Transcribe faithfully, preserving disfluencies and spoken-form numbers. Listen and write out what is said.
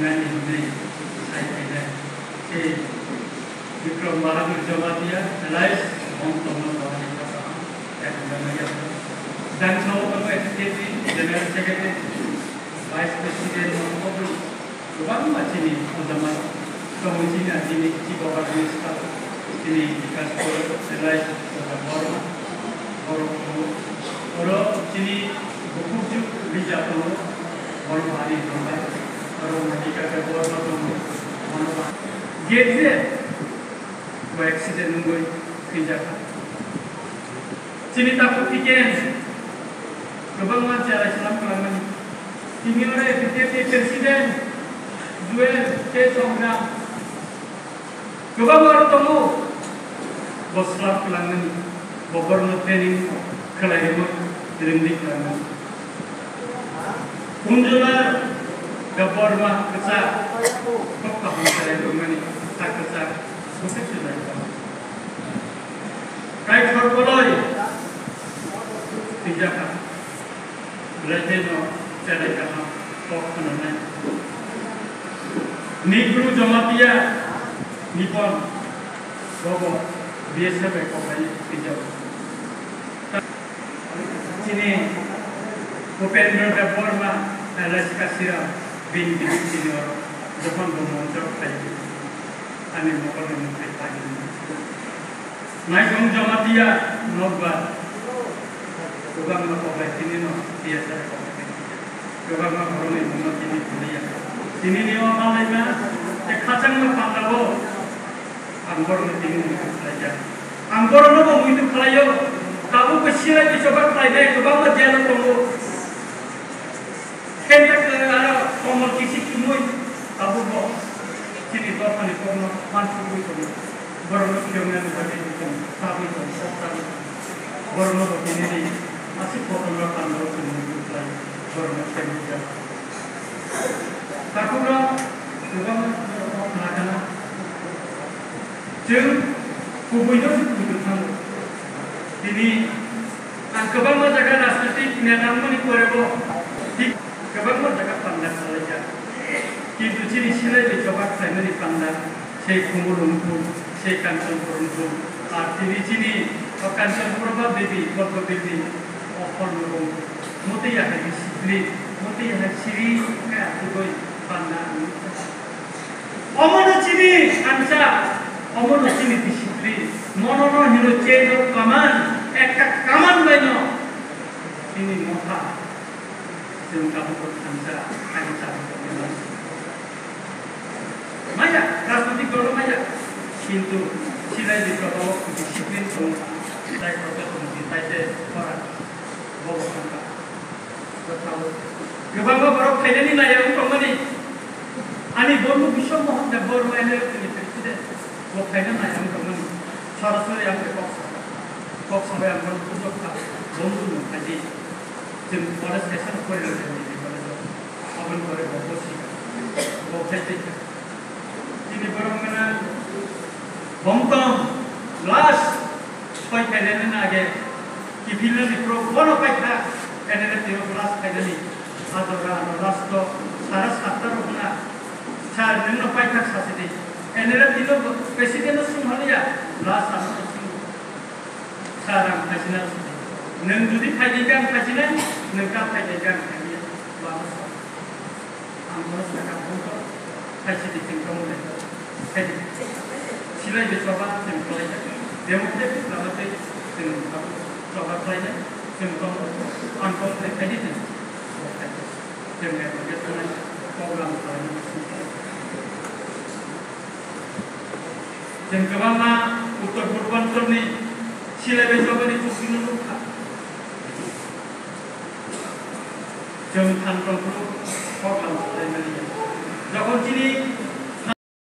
Nani hwnwi sai khainai. Tei Bikram Bahadur Jamatia, allies, Om Tongma Bhawani Kasam, Ekdamaya. Jang sao tongo Executive, General Secretary, Vice President, Montri, kwbangma chini Jamatia. Tongo chini, chini Chief of Army Staff, chini Bikash Paul, allies, Borma, Borok, Borok, chini Bukukju, Rija Paul, Borma, Ari, Tonga, Borok, Madika, Borma, Borma, Borma. Gate, bo accident wngwi thwijak. Chini takhuk tiken kwbangma chara slam kwlangmani. Tini oro A P T F ni president Joel K Songram kwbangma oro tongo, bo slam kwlangmani, bo borokno training khlai rwmani, rwngdi kwlangmani. Kunjula Debbarma kwchak kok kaham khlai rwmani, ta kwchak swkang se nai. Kaitor boloi twijak kha. Belai kheno cherai kaham kok khwnanai. Negro Jamatia Nipon bobo B S F bai kok bai twijago. Chini Upendra Debbarma, Alaska Siram, bini bini chini oro jokhon bo monchok khai ani mokol ni mukti khai. Naisong Jamatia nokbar, kwbangma koklai tini no tiyasa koklai. Kwbangma borokni mungno tini phuliya. Tini ni o malaima, e khachangma pandao, ang borokno tini ni khlaijak. Ang borokno bo muitu khlaio, tabuk bo silai bichoba khlainai, kwbangma jela tongo. Kenta aro komol kisik tumui, tabuk bo chini dophani kokno mansugwi tongo. Borokno phiyoknani bagwi tong, tabwi tong, kok tabwi tong. Borokno bo tini ni aswk kotorma pandao chwng nukgwi khlai, borokno phiyoknani bagwi. Takhukno kwbangma kok khna kana. Chwng kubuino se kubuino thango. Tini ang kwbangma jaga rajnitik neta wngmani porebo thik kwbangma jaga panda khalaijak. Kintu chini silai bai choba khlaimani panda se Khumulwng wngthung, se Kanchanpur wngthung. Ar tini chini o Kanchanpur ba Bibi, Poddo Bibi, o Khornogong, motwi yahai discipline, motwi yahai siri khe achugwi panda ang nukha. Omono chini thansa, omono chini discipline, monono hino chain of command, ekta command baino chini motha, chwng tabuk thansa, thansa. Maya, rajnitik dolo maya, kintu silai di prabhaw discipline tongo, tai protest tongo, tai te ora, bobo thangka. Kwbangma borok phainani naiya wng tongmani. Ani bondhu Biswa Mohan Debbarma M L A ni president. Bo phaina naiya wng tongmani. Sorasori ang kok sa. Kok sabai ang bono pujok kha. Bondhu no phaidi. Chwng college kaisa no porilai kha, degree college o. Aboni pore bo bosi kha. Bo phai tei kha. Chini borok mwnang bomtong last soi phainani age kiphilnani pro bono paikha, enere tiro last phainani adora ano last to sara satta rok na sar nungno paikha sasidi, enere tiro president no sung haliya last ano sung sar ang phaisina sidi, nung judi phaidi khe ang phaisinai, nung ta phaidi khe ang phailiya, lama sa. Ang bono sakha, "Bumtong, phaisidi chwng tongmani, phaidi." Silai bai choba chwng khlaijak. Democratic lama tei chwng choba khlainai, chwng tongmani. Ang tongmani phaidi chwng. Chwng bai bai thangnai, program khlainai. Chwng kwbangma Uttor Purbanchal ni silai bai chobani chukti no nukha. Chwng phan tong